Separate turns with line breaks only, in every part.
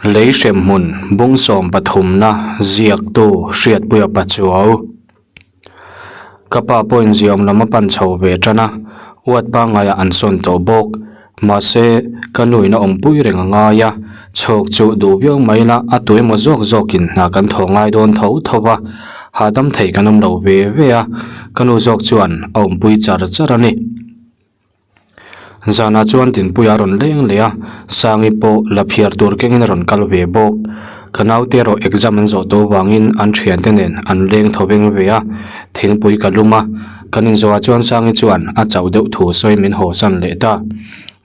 Lei hremhmun bung sawm pathumna ziaktu Hriatpuia Pachuau. Ka pa pawhin ziaawm lam a pan chho ve tan a, uat pangaiah an sawn tawh bawk. Mahse, ka nuin a awmpui reng a ngai a, chhawk chu duh viau mai la a tu emaw zawk zawkin hna kan thaw ngai dawn tho tho va, hahdam thei kan awm lo ve ve a, ka nu zawk chuan a awmpui char char a ni. Zanah chuan Dinpuia a rawn leng leh a, Sangi pawh la phiar tur kengin a rawn kal ve bawk. Ka naute erawh exam an zawh tawh vangin an thiante nen an leng tho veng ve a, thingpui ka lum a, kan inzawhah chuan Sangi chuan a chauh deuh thu sawi min haw san leh ta.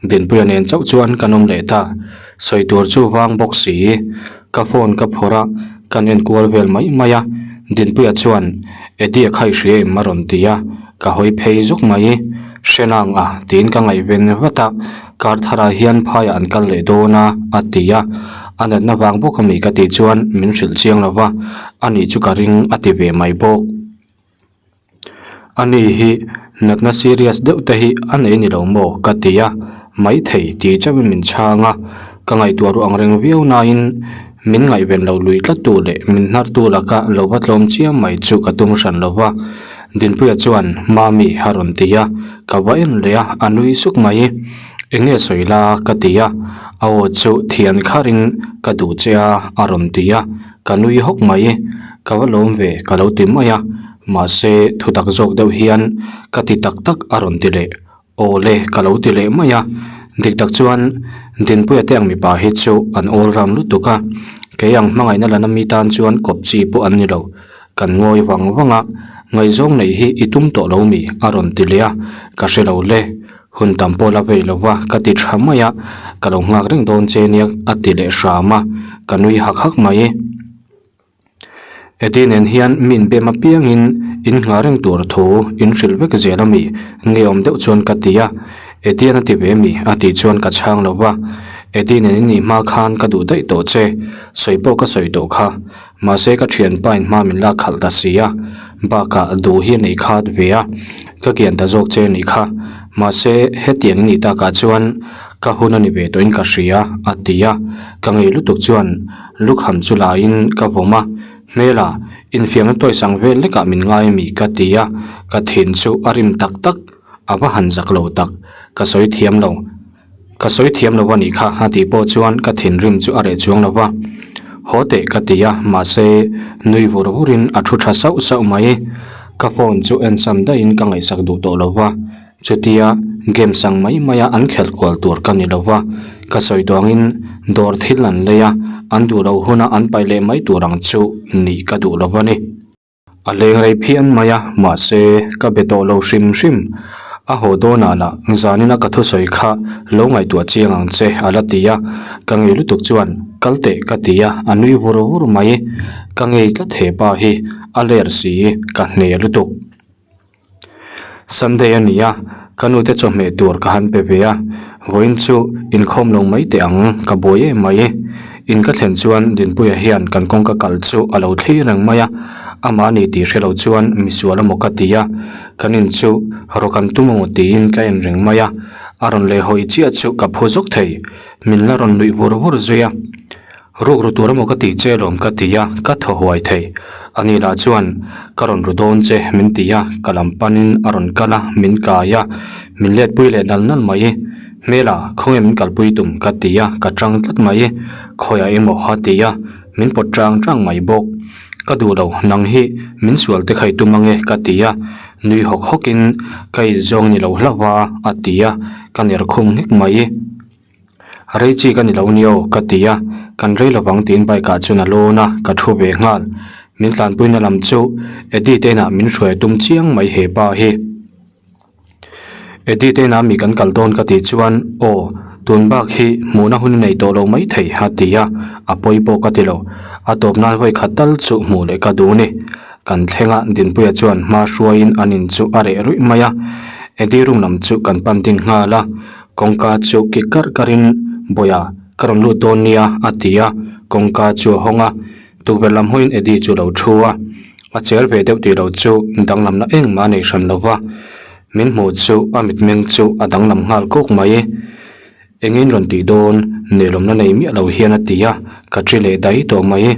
Dinpuia nen chauh chuan kan awm leh ta. Sawi tur chu vang bawk si. Ka phone ka phawrh a, kan enkual vel mai mai a, Dinpuia chuan Eddie a khai hria em a rawn ti a. Ka hawi phei zuk mai, hre nang a tiin ka ngaihven vat a, kar tharah hian phaiah an kal leh dawn a a ti a, a natna vang bawk ami ka tih chuan min hrilh chiang lo va, ani chu ka ring a ti ve mai bawk. Ani hi natna serious deuh te hi a nei ni lo maw ka ti a, maithei tih chauhin min chhang a, ka ngaihtuah ruh ang reng viau nain min ngaihven lo lui tlat tu leh min hnar tu laka lo va tlawm chiam mai chu ka tum hran lo va. Dinpuia chuan, Mami, a rawn ti a, ka va en leh a, a nui suk mai. Eng nge sawi la? ka ti a, a aw chu thian kharin ka duh che a, a rawn ti a, ka nui hawk mai. Ka va lawm ve, ka lo ti mai a, mahse thutak zawk deuh hian ka ti tak tak a rawn ti leh. Aw le, ka lo ti leh mai a, dik tak chuan Dinpuia te ang mipa hi chu an awl ram lutuk a, kei ang hmangaihna lana mi tan chuan kawp chi pawh an ni lo. Kan ngawi vang vang a, ngaihzawng neih hi i tum tawh lo mi? a rawn ti leh a, ka hre lo le, hun tam pawh la vei lo va ka ti tha mai a, ka lo nghak reng dawn che nia a ti leh hram a, ka nui hak hak mai. Eddie nen hian min bem apiangin in nghah reng tur thu in hrilh vek zel a mi? Ngeiawm deuh chuan ka ti a, Eddie an a ti ve mi? a tih chuan ka chhang lo va, Eddie nen i nih hma khan ka duh daih tawh che, sawi pawh ka sawi tawh kha, mahse ka thianpa in hma min lak khalh ta si a, bakah duh hi a nei khat ve a, ka kian ta zawk che nih kha, mahse hetiang i nih takah chuan ka hun a ni ve tawhin ka hria a ti a, ka ngei lutuk chuan Lukham chu laiin ka vawm a, Hmela, infiamna tawi sang vel lekah min ngai ami ka ti a, ka thin chu a rim tak tak, a va han zak lo tak, ka sawi thiam lo, ka sawi thiam lo a nih kha a tih pawh chuan ka thinrim chu a reh chuang lo va, Haw teh ka ti a, mahse nui vur vurin a thu tha sauh sauh mai, ka phone chu en san daihin ka ngaihsak duh tawh lo va. Chutia game sang mai maia an khelh kual tur ka ni lo va, ka sawi duangin dawr thil an lei a, an duh loh huna an paih leh mai tur ang chu nih ka duh lo va ni. A leng rei phian mai a, mahse ka be tawh lo hrim hrim. A haw dawnah lah zanina ka thusawi kha lo ngaihtuah chiang ang che a la ti a, ka ngei lutuk chuan kal teh ka ti a, a nui vur vur mai. Ka ngei tlat he pa hi, a ler si, ka hne lutuk. Sunday a ni a, ka nute chawhmeh tur ka han pe ve a, vawiin chu inkhawm lo mai teh ang, ka buai em mai. In ka thlen chuan Dinpuia hian kan kawngka kal chu a lo thlir reng mai a, amah a ni tih hre lo chuan misual amaw ka ti a, kan in chu rawk an tum amaw tiin ka en reng mai a, a rawn leh hawi chiah chu ka phu zawk thei, min la rawn nuih vur vur zui a. Ruk ru tur amaw ka tih che lawm ka ti a, ka thaw huai thei. Ani lah chuan, Ka rawn ru dawn che min ti a, ka lam panin a rawn kal a, min kai a, min letpui leh nal nal mai. Hmela, khawnge min kalpui tum ka ti a, ka tang tlat mai. Khawiah emaw a ti a, min pawt tang tang mai bawk. Ka duh lo, nang hi min sual te kha i tum ange ka ti a, nui hawk hawkin ka inzawng ni lo hlauh a, a ti a, ka ner khum nghek mai. Rei chi ka ni lo ni aw ka ti a, kan rei lovang tiin bike ah chuan a lawn a, ka thu ve nghal. Min tlanpuina lam chu Eddie te inah min hruai a tum chiang mai he pa hi. Eddie te inah mi kan kal dawn ka tih chuan aw tun bak hi hmuhna hun i nei tawh lo mai thei a ti a, a pawi pawh ka ti lo. A tawp nan vawi khat tal chu hmuh leh ka duh a ni. Kan thleng a, Dinpuia chuan hma hruaiin an in chu a reh ruih mai a, Eddie room lam chu kan pan ding nghal a. Kawngka chu ki karh karhin Bawia ka rawn lut dawn nia a ti a, kawngka chu a hawng a, tukverh lam hawiin Eddie chu a lo thu a, a chel ve deuh tih loh chu danglamna engmah a nei hran lo va, min hmuh chu a mitmeng chu a danglam nghal kawk mai. Engin rawn tih dawn nelawmna nei miah lo hian a ti a, Ka ṭi leh daih tawh mai.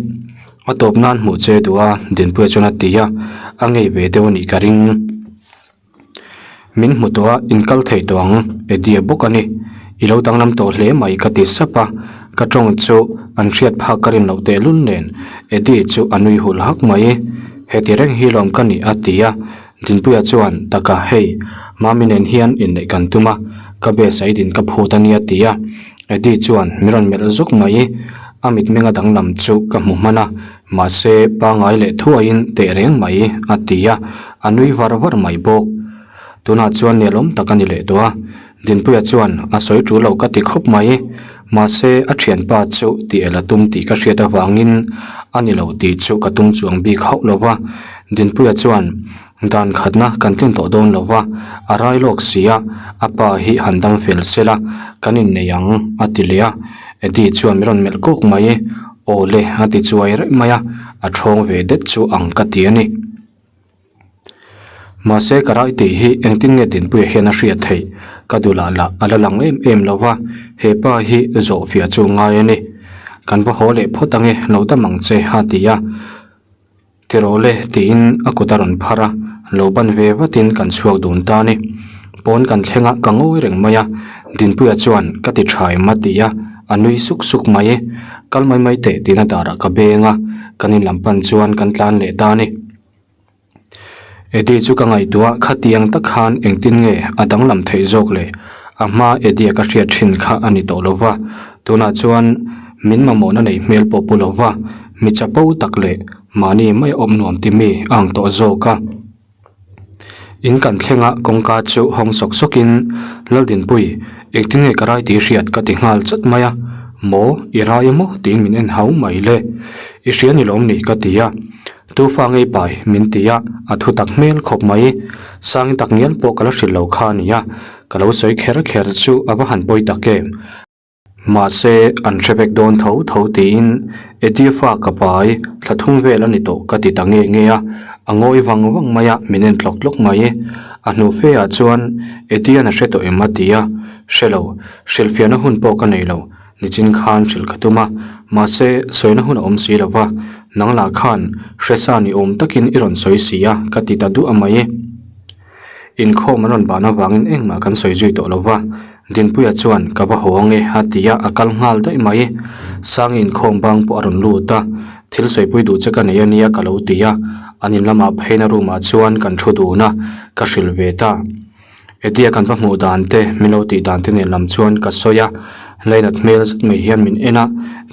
A tawp nan hmuh che duh a, Dinpuia chuan a ti a, a ngei ve deuh a nih ka ring. Min hmu tawh a, in kal thei tawh ang, Eddie-a bawk a ni. I lo danglam tawh hle mai ka ti sap a, ka tawng chu an hriat phak ka rin loh tehlul nen Eddie chu a nui hul hak mai. Heti reng hi lawm ka nih a ti a, Dinpuia chuan, Taka hei, Mami nen hian inneih kan tum a, ka base a i din ka phut a nia ti a. Eddie chuan min rawn melh zuk mai. A mitmenga danglam chu ka hmu hman a, mahse pangngai leh thuaiin teh reng mai a ti a, a nui var var mai bawk. Tunah chuan nelawm tak a ni leh tawh a, Dinpuia chuan a sawi tul lo ka ti khawp mai. Mahse a thianpa chu tih el a tum tih ka hriat avangin a ni lo tih chu ka tum chuang bik hauh lo va. Dinpuia chuan dan khatna kan tlin tawh dawn lo va, a rai lawk si a, a pa hi han dam fel se la, kan innei ang a ti leh a. Eddie chuan min rawn melh kawk mai, Aw le a ti chuai reuh mai a, a thawng ve det chu ang ka ti a ni. Mahse ka rai tih hi engtin nge Dinpuia hian a hriat theih? Ka duh lah lah a la lang em em lo va, he pa hi zawh fiah chu ngai a ni. Kan va haw leh phawt ange, lo dam ang che a ti a. Tiraw le tiin a kut a rawn phar a, lo ban ve vatin kan chhuak dun ta a ni. Pawn kan thleng a, ka ngawi reng mai a, Dinpuia chuan ka ti tha em a ti a, a nui suk suk mai. Kal mai mai teh tiin a darah ka beng a, kan in lam pan chuan kan tlan leh ta a ni. Eddie chu ka ngaihtuah khatiang tak khan engtin nge a danglam theih zawk le? A hma Eddie-a ka hriat thin kha a ni tawh lo va, tunah chuan min mamawhna neih hmel pawh pu lo va, mi chapo tak leh mahni mai awm nuam ti mi a ang tawh zawk a. In kan thleng a kawngka chu hawng sawk sawk in, Laldinpui, engtin nge ka rai tih hriat ka ti nghal chat mai a, Maw, i rai emaw tiin min en hau mai le, i hria ni lawm ni ka ti a. Tu fa ngei pai min ti a, a thu tak hmel khawp mai. Sangin tak ngial pawh ka la hrilh lo kha a nia, ka lo sawi kher kher chu a va han pawi tak em. Mahse, an hre vek dawn tho tho tiin Eddie fa ka pai thla thum vel a ni tawh ka ti ta nge nge a, a ngawi vang vang mai a, min en tlawk tlawk mai. A hnu fe ah chuan Eddie-a'n a hre tawh em a ti a, hre lo, hrilhfiahna hun pawh ka nei lo. Nichin khan hrilh ka tum a, mahse sawina hun a awm si lo va, nang lah khan hresa ni awm takin i rawn sawi si a, ka ti ta duah mai. Inkhawm an rawn ban avangin engmah kan sawi zui tawh lo va, Dinpuia chuan ka va haw ange a ti a, a kal nghal daih mai. Sangi inkhawm bang pawh a rawn lut a, thil sawipui duh che ka nei a nia ka lo ti a, an in lamah pheina room ah chuan kan thu dun a, ka hrilh ve ta. Eddie-a kan va hmuh dan te, min lo tih dan te nen lam chuan ka sawi a, lainat hmel zet mai hian min en a,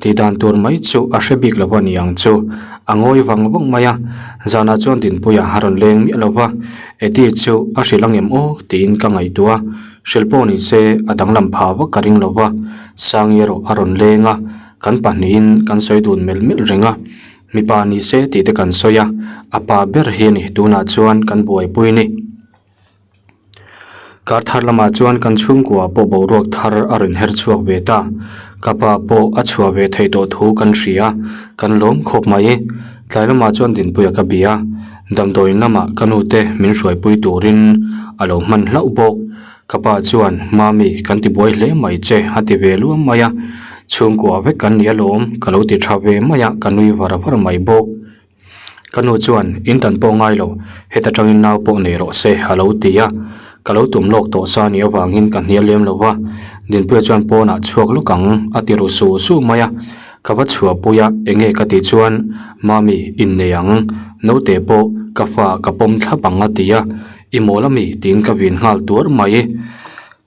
tih dan tur mai chu a hre bik lo a ni ang chu. A ngawi vang vang mai a, zanah chuan Dinpuia a rawn leng miah lo va, Eddie chu a hrilh angem aw tiin ka ngaihtuah a, hrilh pawh ni se a danglam phah vak ka ring lo va, Sangi erawh a rawn leng a, kan pahnihin kan sawi dun melh melh reng a, mipa ni se tih te kan sawi a, a pa ber hi a ni tunah chuan kan buaipui ni. Kar thar lamah chuan kan chhungkua pawh boruak thar a rawn her chhuak ve ta. Ka pa pawh a chhuah ve theih tawh thu kan hria, kan lawm khawp mai. Tlai lamah chuan Dinpuia ka bia, damdawiin lamah ka nute min hruaipui turin a lo hman hlauh bawk. Ka pa chuan, Mami, kan ti buai hle mai che a ti ve luam mai a. Chhungkua vek kan ni alawm, ka lo ti tha ve mai a, ka nui var var mai bawk. Ka nu chuan, In dan pawh ngai lo, heta tangin nau pawh nei rawh se, a lo ti a. Ka lo tum lawk tawh sa nih avangin ka hnial lem lo va. Dinpuia chuan pawnah chhuak lawk ang, a ti ru su su mai a. Ka va chhuahpui a, enge ka tih chuan, Mami, innei ang, naute pawh ka fa ka pawm thlap ang a ti a. I mawl ami? tiin ka vin nghal tuar mai.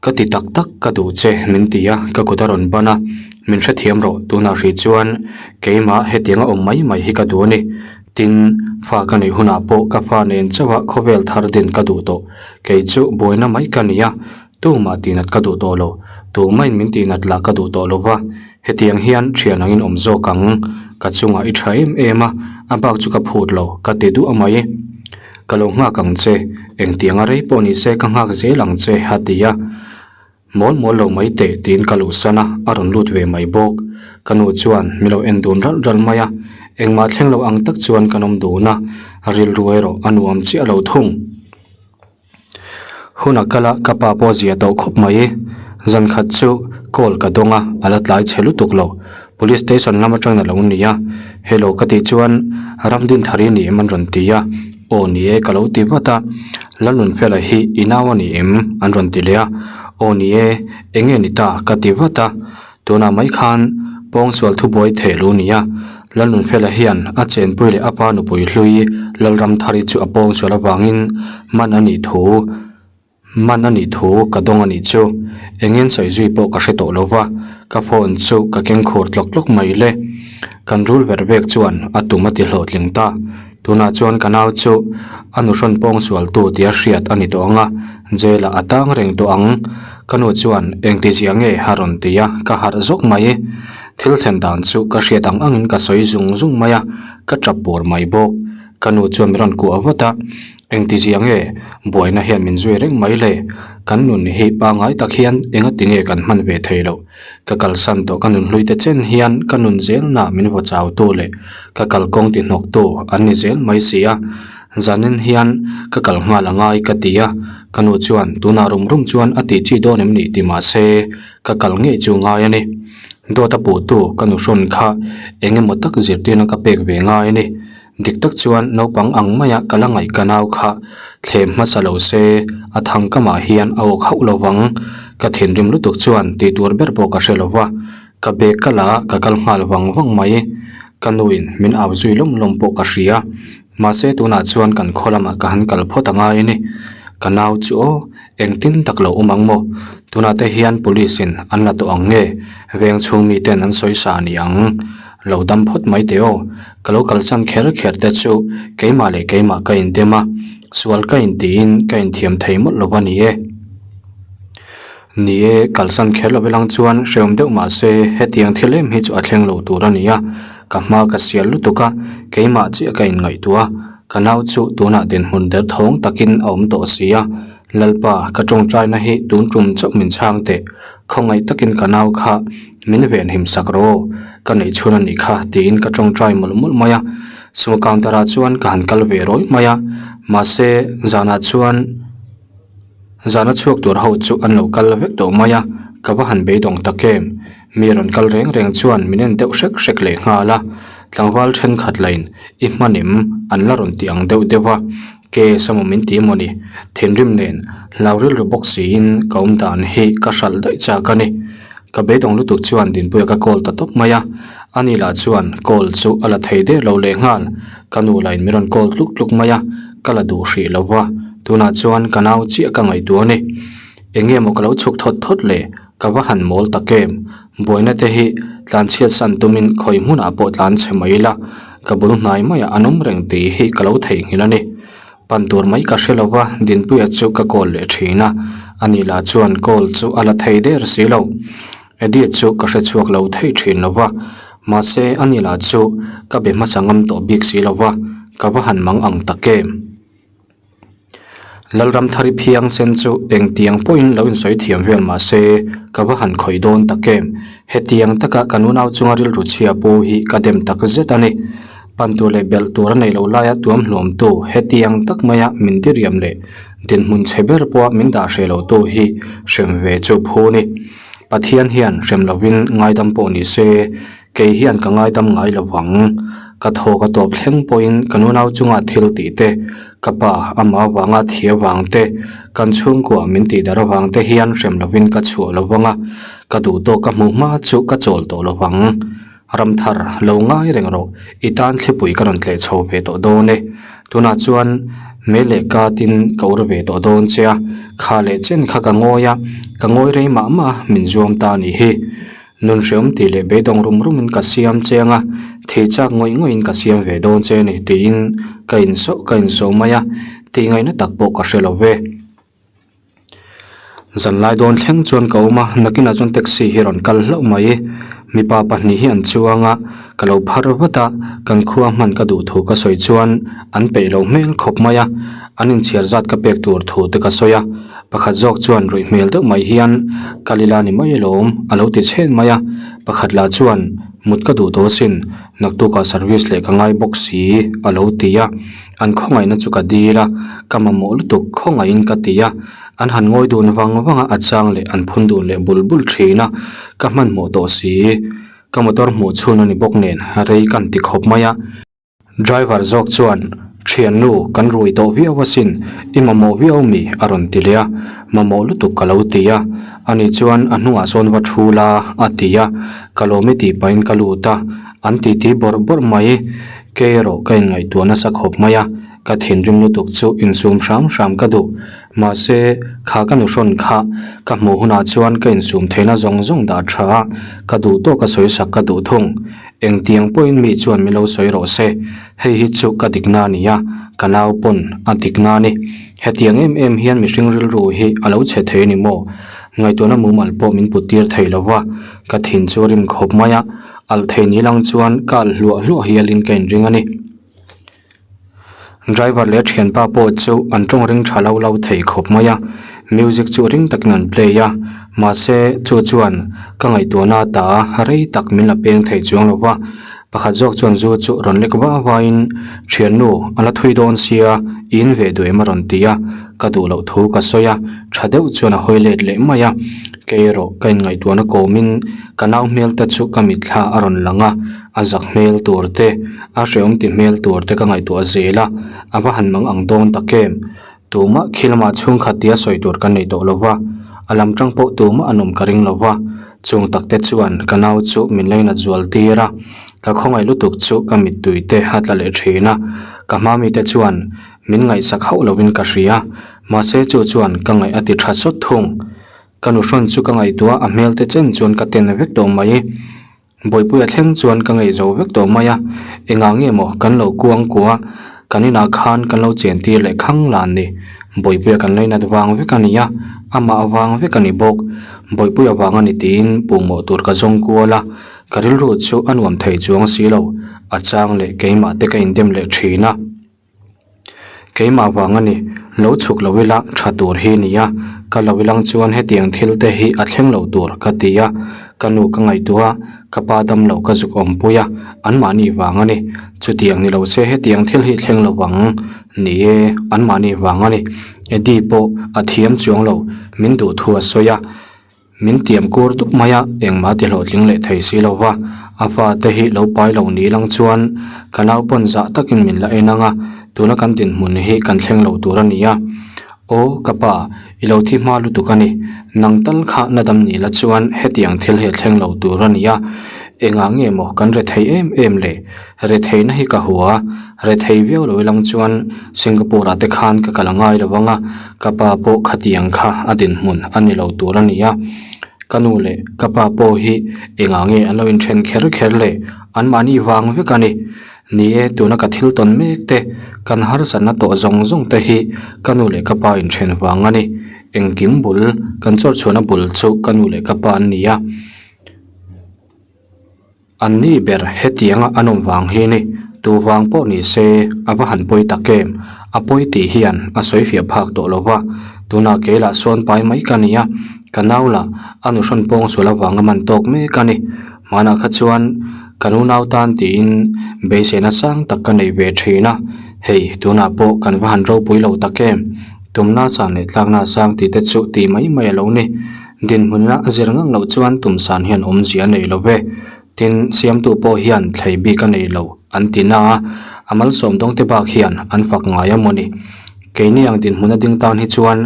Ka ti tak tak ka duh che min ti a, ka kut a rawn ban a, min hrethiam rawh tunah hrih chuan keimah hetiang a awm mai mai hi ka duh a ni. Tin, fa ka neih hunah pawh ka fa nen chauha khawvel thar din ka duh tawh. Kei chu buaina mai ka ni a, tumah tihnat ka duh tawh lo, tumahin min tihnat lah ka duh tawh lo va, hetiang hian thian angin awm zawk ang, ka chungah i tha em em a, a bak chu ka phut lo ka ti duah mai. Ka lo nghak ang che, engtianga rei pawh ni se ka nghak zel ang che a ti a. Mawl mawl lo mai teh tiin ka luhsan a, a rawn lut ve mai bawk. Ka nu chuan min lo en dun ralh ralh mai a, engmah thleng lo ang tak chuan kan awm dun a, rilru erawh a nuam chiah lo thung. Hun a kal a, ka pa pawh a zia tawh khawp mai. Zan khat chu call ka dawng a, a la tlai chhe lutuk lo. Police station lam atangin a lo ni a, hello ka tih chuan Ramdinthari ni em an rawn ti a, aw ni e ka lo ti vat a, Lalnunfela hi i nau a ni em an rawn ti leh a, aw ni e eng nge ni ta ka ti vat a, tunah mai khan pawngsual thubuai theh lu ni a, Lalnunfela hian a chenpui leh a pa nupui hlui Lalramthari chu a pawngsual avangin man a nih thu. Man a nih thu ka dawng a nih chu. Engin sawi zui pawh ka hre tawh lo va, ka phone chu ka keng khur tlawk tlawk mai le. Kan rul ver vek chuan a tum a ti hlawhtling ta. Tunah chuan ka nau chu a nuhrawn pawng sualtu tia hriat a ni tawh ang a, jail ah a tang reng tawh ang. Ka nu chuan engti zia nge a rawn ti a, ka harh zawk mai. Thil thlen dan chu ka hriat ang angin ka sawi zung zung mai a, ka tap pur mai bawk. Ka nu chuan min rawn kuah vat a, engti zia nge buaina hian min zui reng mai le? Kan nun hi pangngai tak hian engati nge kan hman ve thei loh? Ka kalsan tawh ka nun hlui te chen hian ka nun zelna min vaw chau tu leh ka kalkawng ti hnawk tu an ni zel mai si a, zanin hian ka kal nghal a ngai ka ti a, ka nu chuan tunah rum rum chuan a tih chi dawn em ni ti mah se ka kal ngei chu ngai a ni. Dawt a puh tu ka nu hrawn kha eng emaw tak zirtirna ka pek ve ngai a ni. Dik tak chuan naupang ang maia ka la ngaih ka nau kha thlem hmasa lo se a thang kamah hian a awk hauh lo vang. Ka thinrim lutuk chuan tih tur ber pawh ka hre lo va, ka bag ka la a ka kal nghal vang vang mai. Ka nuin min au zui lawm lawm pawh ka hria. Mahse tunah chuan kan khaw lamah ka han kal phawt a ngai a ni. Ka nau chu aw engtin tak lo awm ang maw? Tunah te hian police in an la tawh ang nge? Veng chhung miten an sawi sa ni ang. Lo dam phawt mai teh aw, ka lo kalsan kher kher te chu keimah leh keimah ka indem a, sual ka intiin ka inthiam thei mawlh lo a ni e. Ni e, kalsan kher lo ilang chuan hrehawm deuh mah se hetiang thil em hi chu a thleng lo tur a ni a, ka hma ka sial lutuk a, keimah chiah ka inngaihtuah a, ka nau chu tunah dinhmun derthawng takin a awm tawh si a, Lalpa, ka tawngtaina hi tun tum chauh min chhang teh, khawngaih takin ka nau kha min venhim sak rawh aw, ka neih chhun a nih kha tiin ka tawngtai mawlh mawlh mai a. Sumo counter ah chuan ka han kal ve rawih mai a, mahse zanah chuan zana chhuak tur ho chu an lo kal vek tawh mai a, ka va han beidawng tak em. Mi rawn kal reng reng chuan min en deuh hrek hrek leh nghal a, tlangval thenkhat lain i hman em an la rawn ti ang deuh deuh a. Ke Samu min ti emaw ni? Thinrim nen hlau rilru bawk siin ka awm dan hi ka hralh daih chak a ni. Ka beidawng lutuk chuan Dinpuia ka call ta tawp mai a, ani lah chuan call chu a la thei der lo leh nghal. Ka nu lah in min rawn call tluk tluk mai a, ka la duh hrih lo va, tunah chuan ka nau chiah ka ngaihtuah a ni. Eng nge maw ka lo chhuk thawt thawt le? Ka va han mawl tak em? Buaina te hi tlanchhiat san tumin khawi hmunah pawh tlan chhe mai ila, ka bul hnai maiah an awm reng tih hi ka lo theihnghilh a ni. Pan tur mai ka hre lo va, Dinpuia chu ka call leh thin a, ani lah chuan call chu a la thei der si lo. Eddie chu ka hre chhuak lo thei thin lo va, mahse ani lah chu ka be hmasa ngam tawh bik si lo va, ka va han mang ang tak em? Lalramthari phiang sen chu engtiang pawhin lo insawi thiam vel mah se ka va han khawih dawn tak em? Hetiang taka ka nunau chunga rilru chhia pu hi ka dem tak zet a ni. Pan tur leh belh tur a nei lo laia tuam hluamtu hetiang tak maia min diriam leh dinhmun chhe ber pawha min dah hreh lotu hi hrem ve chu phu ni. Pathian hian hrem lovin ngaidam pawh ni se Kei hian ka ngaidam ngai lo vang. Ka thaw ka tawp thleng pawhin ka nunau chunga thil tih te, ka pa amah avanga thi avang te, kan chhungkua min tih darh avang te hian hrem lovin ka chhuah lo vang a, ka duh tawk ka hmuh hma chu ka chawl tawh lo vang. Ramthar, lo ngai reng rawh, i tan thlipui ka rawn tleh chho ve tawh dawn e. Tunah chuan mei leh ka tin ka ur ve tawh dawn che a, kha leh chen kha ka ngawi a, ka ngawi rei mah mah a, min zuam ta a nih hi. Nun hreawm tih leh beidawng rum rumin ka siam che ang a, thei chak ngawih ngawih in ka siam ve dawn che a ni tiin ka insawh ka insawh mai a, tih ngaihna tak pawh ka hre lo ve. Zanlai dawn thleng chuan ka awm a, nakinah chuan taxi hi rawn kal hlauh mai. Mipa pahnih hi an chuang a, ka lo phar vat a, kan khua hman ka duh thu ka sawi chuan an peih lo hmel khawp mai a, an inchhiar zat ka pek tur thu te ka sawi a. Pakhat zawk chuan ruih hmel deuh mai hian kal ila ni mai alawm a lo ti chhen mai a, pakhat lah chuan mut ka duh tawh asin naktukah service leh ka ngai bawk si a lo ti a, an khawngaihna chu ka dil a, ka mamawh lutuk khawngaihin ka ti a, an han ngawi dun vang vang a, a chang leh an phun dun leh bul bul thin a, ka hmanhmawh tawh si. Ka motor hmuh chhun a ni bawk nen rei kan ti khawp mai a. Driver zawk chuan, Thiannu, kan rui tawh viau asin, i mamawh viau mi? a rawn ti leh a, Mamawh lutuk ka lo ti a. Ani chuan a hnungah sawn va thu la a ti a, ka lawm i tih pahin ka lut a, an titi bawrh bawrh mai. Kei erawh ka inngaihtuah nasa khawp mai a, ka thinrim lutuk chu insum hram hram ka duh. Mahse, kha ka nuhrawn kha ka hmuh hunah chuan ka insum theihna zawng zawng dah tha a, ka duh tawk a sawisak ka duh thung. Engtiang pawhin mi chuan min lo sawi rawh se, hei hi chu ka dikna a ni a, ka nau pawn a dikna a ni. Hetiang em em hian mihring rilru hi a lo chhe thei a ni maw? Ngaihtuahna mumal pawh min put tir thei lo va, ka thin chu a rim khawp mai a, alh thei ni lang chuan ka alh hluah hluah hialin ka inring a ni. Driver leh thianpa pawh chu an tawng ring tha lo lo thei khawp mai a, music chu ring takin an play a, mahse chu chuan ka ngaihtuahna ta rei tak min la peng thei chuang lo va, pakhat zawk chuan zu chu rawn lek va vain thiannu a la thui dawn sia i in ve duh em a rawn ti a, ka duh loh thu ka sawi a, tha deuh chuan a hawi let leh mai a, kei erawh ka inngaihtuahna kawmin ka nau hmel te chu ka mitthla a rawn lang a. A zak hmel tur te, a hrehawm ti hmel tur te ka ngaihtuah zel a, a va han mang ang dawn tak em? Tumah khi lamah chhungkhat tia sawi tur kan nei tawh lo va, a lam tang pawh tumah an awm ka ring lo va, chung tak te chuan ka nau chu min lainat zual tir a, ka khawngaih lutuk chu ka mittui te a tla leh thin a, ka hma mite chuan min ngaihsak hauh lovin ka hria, mahse chu chuan ka ngaih a ti tha sawt thung. Ka nuhrawn chu ka ngaihtuah a hmel te chen chuan ka ten vek tawh mai. Bawipuia thleng chuan ka ngei zo vek tawh mai a, engah nge maw kan lo kuang kua, kan inah khan kan lo chen tir leh khang lan ni. Bawipuia kan lainat vang vek a ni a, amah vang vek a ni bawk. Bawipuia vang a ni tiin pumawh tur ka zawng kual a, ka rilru chu a nuam thei chuang si lo, a chang leh keimah te ka indem leh thin a. Keimah vang a ni, lo chhuk lo ila tha tur hi nia, ka lo ilang chuan hetiang thil te hi a thleng lo tur ka ti a, ka nu ka ngaihtuah a, ka pa dam lo ka zuk awmpui a, anmahni vang a ni, chutiang ni lo se hetiang thil hi thleng lo vang ni e, anmahni vang a ni, Eddie pawh a thiam chuang lo, min duh thu a sawi a. Min tiam kur dup mai a, engmah ti hlawhtling leh thei si lo va, a fate hi lo pai lo ni lang chuan ka nau pawn zah takin min la en ang a, tuna kan dinhmun hi kan thleng lo tur a ni a. Aw ka pa, i lo thi hma lutuk a ni, nang tal kha na dam ni la chuan hetiang thil hi a thleng lo tur a ni a, engah nge maw kan re thei em em le? Retheihna hi ka hua a, rethei viau lo ilang chuan Singapore ah te khan ka kal a ngai lo ang a, ka pa pawh khatiang kha a dinhmun a ni lo tur a ni a. Ka nu leh ka pa pawh hi engah nge an lo inthen kher kher le, anmahni vang vek a ni. Ni e, tuna ka thil tawn mek te, kan harsatna tawh zawng zawng te hi ka nu leh ka pa inthen vang a ni. Engkim bul, kan chawrchhuahna bul chu ka nu leh ka pa an ni a. An ni ber hetianga an awm vang hi ni, tu vang pawh ni se a va han pawi tak em? A pawi tih hian a sawi fiah phak tawh lo va, tunah kei lah sawn pai mai ka ni a, ka nau lah a nuhrawn pawng sual avanga man tawk mek a ni. Hmanah kha chuan ka nu nau tan tiin beiseina sang tak ka nei ve thin a, hei tunah pawh kan va han ropui lo tak em? Tumna san leh tlakna sang tih te chu tih mai mai a lo ni. Dinhmunna a zir ngang loh chuan tumsan hian awmzia a nei lo ve. Tin, siamtu pawh hian thlei bik a nei lo an ti na a, a malsawm dawngte bak hian an fak ngai a mawni. Keini ang dinhmuna ding tan hi chuan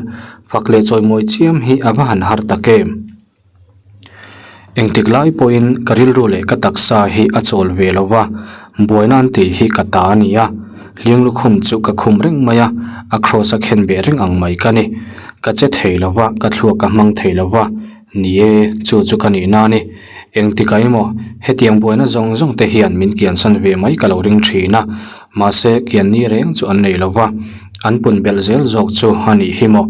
fak leh chawimawi chiam hi a va han har tak em? Engtik lai pawhin ka rilru leh ka taksa hi a chawl ve lo va, buaina an tih hi ka ta a ni a, hling lukhum chu ka khum reng mai a, a kraws a khen beh reng ang mai ka ni. Ka che thei lo va, ka thluak ka hmang thei lo va, ni e, chu chu ka nihna a ni. Engtikah emaw, hetiang buaina zawng zawng te hian min kiansan ve mai ka lo ring thin a, mahse kian ni reng chu an nei lo va, an pun belh zel zawk chu a nih hi maw.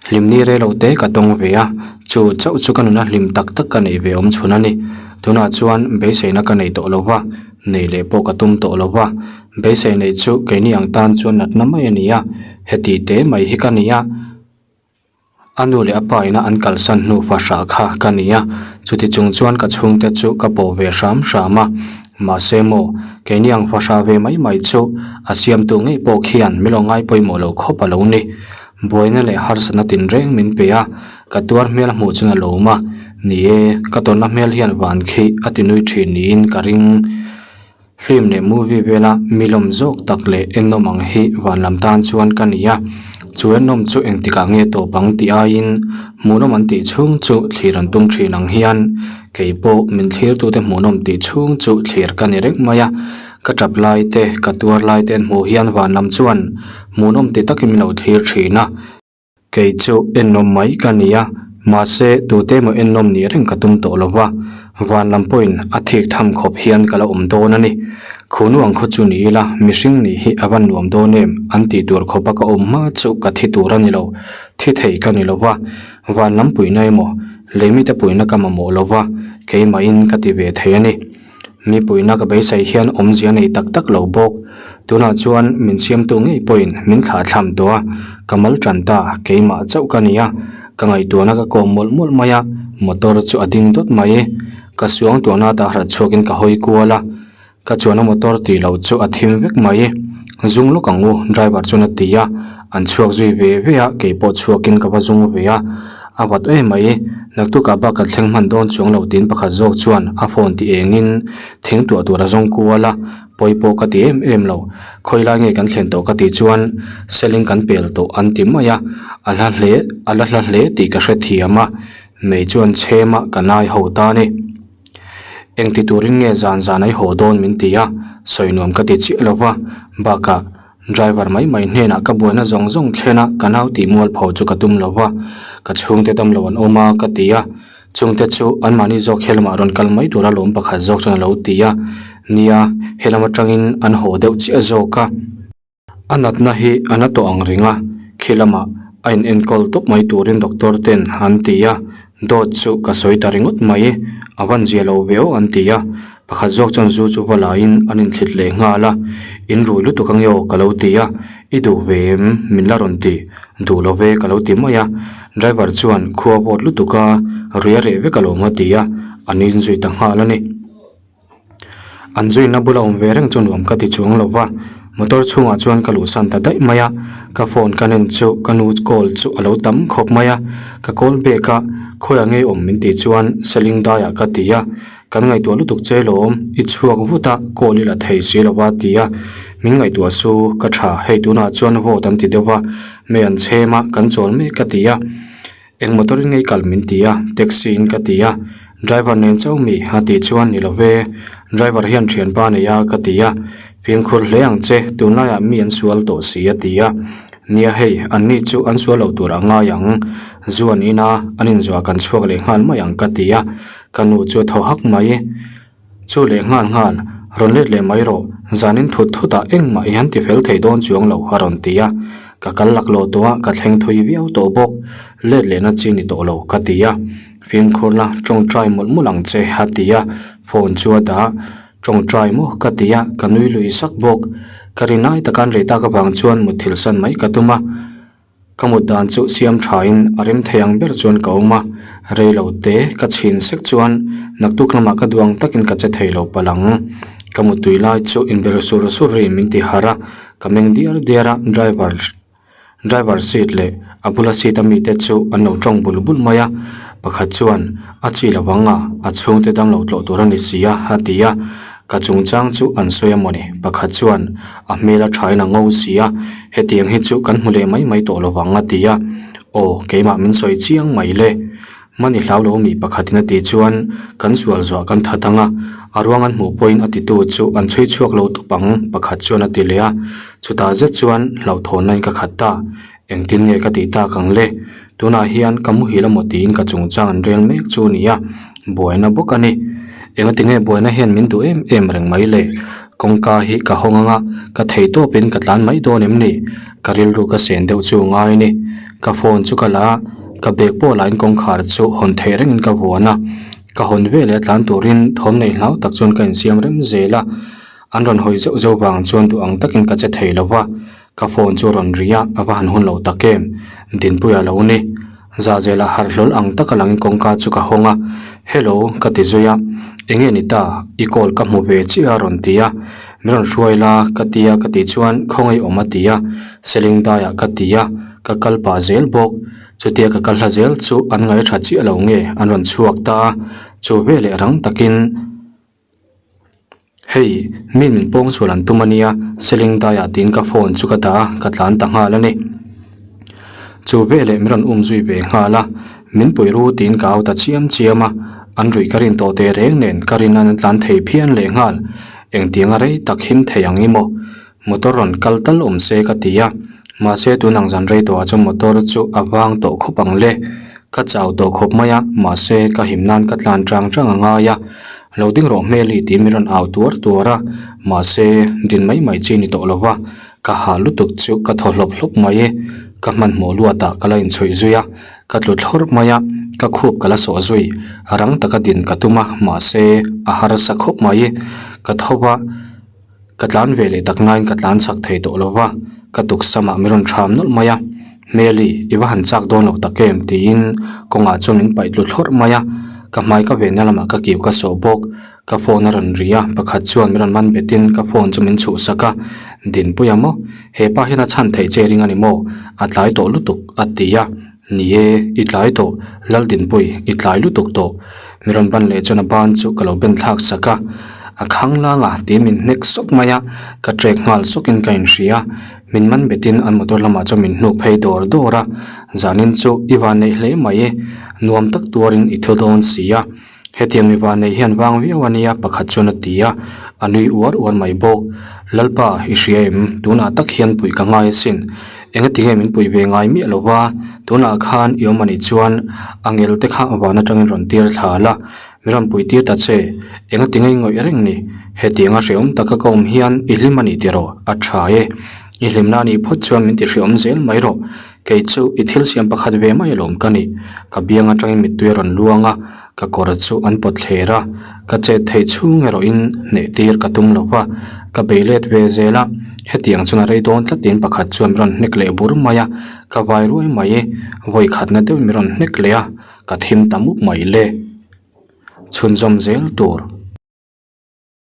Hlimni rei lo te ka tawng ve a, chu chauh chu ka nuna hlim tak tak ka neih ve awm chhun a ni. Tunah chuan beiseina ka nei tawh lo va, nei leh pawh ka tum tawh lo va. Beisei neih chu keini ang tan chuan natna mai a ni a, heti te mai hi ka ni a. A nu leh a pa ina an kalsan hnu fahrah kha ka ni a, chuti chung chuan ka chhungte chu ka pawh ve hram hram a. Mahse maw, keini ang fahrah ve mai mai chu a siamtu ngei pawh khian min lo ngai pawimawh lo khawp a lo ni. Buaina leh harsatna tinreng min pe a, ka tuar hmel hmuh chuan a lawm a. Ni e, ka tawrhna hmel hian van khi a ti nui thin niin ka ring. Film leh movie vela mi lawm zawk tak leh ennawm ang hi van lam tan chuan ka ni a. Chu ennawm chu engtikah nge tawp ang tih aiin hmuhnawm an tih chhung chu thlir an tum thin ang hian kei pawh min thlirtute hmuhnawm tih chhung chu thlir ka ni reng mai a. Ka tap lai te, ka tuar lai te an hmuh hian van lam chuan hmuhnawm ti takin min lo thlir thin a. Kei chu ennawm mai ka ni a, mahse tute emaw ennawm nih reng ka tum tawh lo va, van lam pawhin a thik tham khawp hian ka la awm dawn a ni. Khunu ang khaw chu ni ila, mihring nih hi a va nuam dawn em an tih tur khawpa ka awm hma chu ka thi tur a ni lo, thi thei ka ni lo va, van lam puihna emaw lei mite puihna ka mamawh lo va, keimahin ka ti ve thei a ni. Mi puihna ka beisei hian awmzia nei tak tak lo bawk. Tunah chuan min siamtu ngei pawhin min thlah thlam tawh a, ka mal tan ta, keimah chauh ka ni a, ka ngaihtuahna ka kawm mawlh mawlh mai a, motor chu a ding dawt mai. Ka suangtuahna tah hrat chhuakin ka hawi kual a, ka chuanna motor tih loh chu a thim vek mai. Zung lawk ang u, driver chuan a ti a, an chhuak zui ve ve a, keipawh chhuakin ka va zung ve a. A vat em mai, naktukah bak kan thleng hman dawn chuang lo tiin pakhat zawk chuan a phone ti engin thing tuah tur a zawng kual a, pawi pawh ka ti em em lo. Khawi lai nge kan thlen tawh ka tih chuan selling kan pel tawh an ti mai a, a hla hle a la hla hle tih ka hrethiam a, mei chuan chhem a ka nai ho ta ni. Engti turin nge zan zan ai haw dawn min ti a, sawi nuam ka ti chiah lo va, bakah Driver mai mai hnenah ka buaina zawng zawng thlen a, ka nau tih mualpho chu ka tum lo va, ka chhungte dam lo an awm a ka ti a, chungte chu anmahni zawk he lamah rawn kal mai tura lawm pakhat zawk chuan a lo ti a, nia he lam atangin an haw deuh chiah zawk a, a natna hi a na tawh ang ring a, khi lamah a in enkawl tawp mai turin doctor ten an ti a, dawt chu ka sawi ta ringawt mai, a van zia lo ve aw an ti a. Pakhat zawk chuan zu chu va laiin an inthlit leh nghal a, In rui lutuk ange aw ka lo ti a, I duh ve em? Min la rawn ti duh lo ve ka lo ti mai a, driver chuan khua vawt lutuk a, rui a reh vek alawm a ti a, an inzui ta nghal a ni. An zuina bula awm ve reng chu nuam ka ti chuang lo va, motor chhungah chuan ka luhsan ta daih mai a, ka phone ka nen chu ka nu call chu a lo tam khawp mai a, ka call back a, khawiah nge awm min tih chuan seling daiah ka ti a, Kan ngaihtuah lutuk che lawm, i chhuak vut a, call i la thei si lo va ti a, min ngaihtuah su, ka tha, hei tunah chuan vote an ti deuh va, mei an chhem a, kan chawl mek ka ti a, eng motor in ngei kal min ti a, taxi in ka ti a, driver nen chauh mi a tih chuan ni lo ve, driver hian thianpa nei a ka ti a, fimkhur hle ang che, tunlaiah mi an sual tawh si a ti a, nia hei, an ni chu an sual lo tur a ngai ang, zu an in a, an inzuah kan chhuak leh nghal mai ang ka ti a. Ka nu chu a thaw hak mai. Chu leh nghal nghal, rawn let leh mai rawh, zanin thut thutah engmah i han ti fel thei dawn chuang lo a rawn ti a. Ka kal laklawh tawh a, ka thleng thui viau tawh bawk. Let lehna chi ni tawh lo ka ti a. Fimkhur la, tawngtai mawlh mawlh ang che a ti a, phone chu a dah. Tawngtai maw ka ti a, ka nui lui sak bawk. Ka ri nai taka an rei tak avang chuan mutthilh san mai ka tum a. Ka mut dan chu siam thain a rem thei ang ber chuan ka awm a, rei lo te ka chhin sek chuan naktuk lamah ka duang takin ka che thei lo palh ang. Ka muttui lai chu inbe sur sur ri min ti harh a, ka meng diar diar a, driver driver seat leh a bula seat a mite chu an lo tawng bul bul mai a, pakhat chuan a chi lo ang a, a chhungte dang lo tlawh tur a ni si a, a ti a. Ka chungchang chu an sawi a mawni, pakhat chuan a hmel a thain a ngo si a, hetiang hi chu kan hmu leh mai mai tawh lovang a ti a, aw keimah min sawi chiang mai le. Hmani hlau lo mi pakhatin a tih chuan kan sual zuah kan that ang a, a ruang an hmuh pawhin a titu chu an chhui chhuak lo tawp ang pakhat chuan a ti leh a, chutah zet chuan hlauhthawnna in ka khat ta, engtin nge ka tih tak ang le, tunah hian ka muhil amaw tiin ka chungchang an rel mek chu a ni a, buaina bawk a ni. Engati nge buaina hian min duh em em reng mai le? Kawngka hi ka hawng anga ka thei tawpin ka tlan mai dawn em ni? Ka rilru ka sen deuh chu ngai a ni. Ka phone chu ka la a, ka bag pawh lahin kawngkhar chu hawn theih rengin ka vuan a. Ka hawn veleh a tlan turin thawm nei hlau tak chuan ka insiam rem zel a. An rawn hawi zeuh zeuh vang chuan duh ang takin ka che thei lo va. Ka phone chu rawn ri a, a va han hun lo tak em? Dinpuia lo ni. Zahzelah harh hlawl ang taka langin kawngka chu ka hawng a, Hello ka ti zui a, Enge ni ta, i call ka hmu ve chiah a rawn ti a, Min rawn hruai la ka ti a ka tih chuan khawngaih awm a ti a, Seling daiah ka ti a, ka kal pah zel bawk. Chutia ka kal hla zel chu an ngaih tha chiah lo nge an rawn chhuak ta a, chu veleh rang takin Hei, mi min pawng sual an tum a nia, seling daiah tiin ka phone chu ka dah a, ka tlan ta nghal a ni. Chu veleh min rawn um zui ve nghal a, min pui ru tiin ka au ta chiam chiam a, an ruih ka rin tawh teh reng nen ka rin an tlan thei phian leh nghal, engtianga rei tak him thei ang i maw? Motor rawn kal tal awm se ka ti a, mahse tun ang zan rei tawhah chuan motor chu a vang tawh khawp ang le. Ka chau tawh khawp mai a, mahse ka him nan ka tlan chang chang a ngai a. Lo ding rawh hmeli tiin min rawn au tuar tuar a, mahse din mai mai chi ni tawh lo va, ka hah lutuk chu ka thaw hlawp hlawp mai e. Ka hmanhmawh luatah ka la inchhuih zui a, ka tlu thlawr mai a, ka khup ka la sawh zui. Rang taka din ka tum a, mahse a harsa khawp mai. Ka tho va. Ka tlan ve leh tak nain ka tlan chak thei tawh lo va, ka tuksamah min rawn ṭham nawlh mai a, Hmeli, i va han chak dawn lo tak em? tiin kawngah chuan min paih tlu thlawrh mai a, ka hmai ka venna lamah ka kiu ka sawh bawk. Ka phone a rawn ri a, pakhat chuan min rawn man betin ka phone chu min chhuhsak a, Dinpui a maw? He pa hian a chhan theih che ring a ni maw? A tlai tawh lutuk, a ti a. Ni e, i tlai tawh, Laldinpui, i tlai lutuk tawh. Mi rawn ban leh chuan a ban chu ka lo ben thlak sak a, a khang lang a tiin min hnek sawk mai a, ka trek nghal sawkin ka inhria. Min man betin an motor lamah chuan min hnuk phei dawr dawr a, zanin chu i van neih hle mai e, nuam tak tuarin i thu dawn si a. Hetiang mi van neih hian vang viau a nia pakhat chuan a ti a, a nui uar uar mai bawk. Lalpa, i hria em? Tunah tak hian puih ka ngai asin. Engatinge min puih ve ngai miah lo va, tunah khan i awm anih chuan angel te kha van atangin rawn tir thla la, min rawn puih tir ta che. Engatinge i ngawih reng ni? Hetianga hreawm taka ka awm hian i hlim a ni tiraw? A tha e. I hlimna anih phawt chuan min ti hreawm zel mai rawh. Kei chu i thil siam pakhat ve mai alawm ka ni. Ka biang atangin mittui a rawn luang a, ka kawr chu an pawt thler a, ka chet theih chhung erawhin hneh tir ka tum lo va, ka bei let ve zel a, hetiang chuan a rei dawn tlatin pakhat chuan min rawn hnek leh bur mai a, ka vai ruai mai e, vawi khatna deuhin min rawn hnek leh a, ka thim ta mup mai le. Chhunzawm zel tur.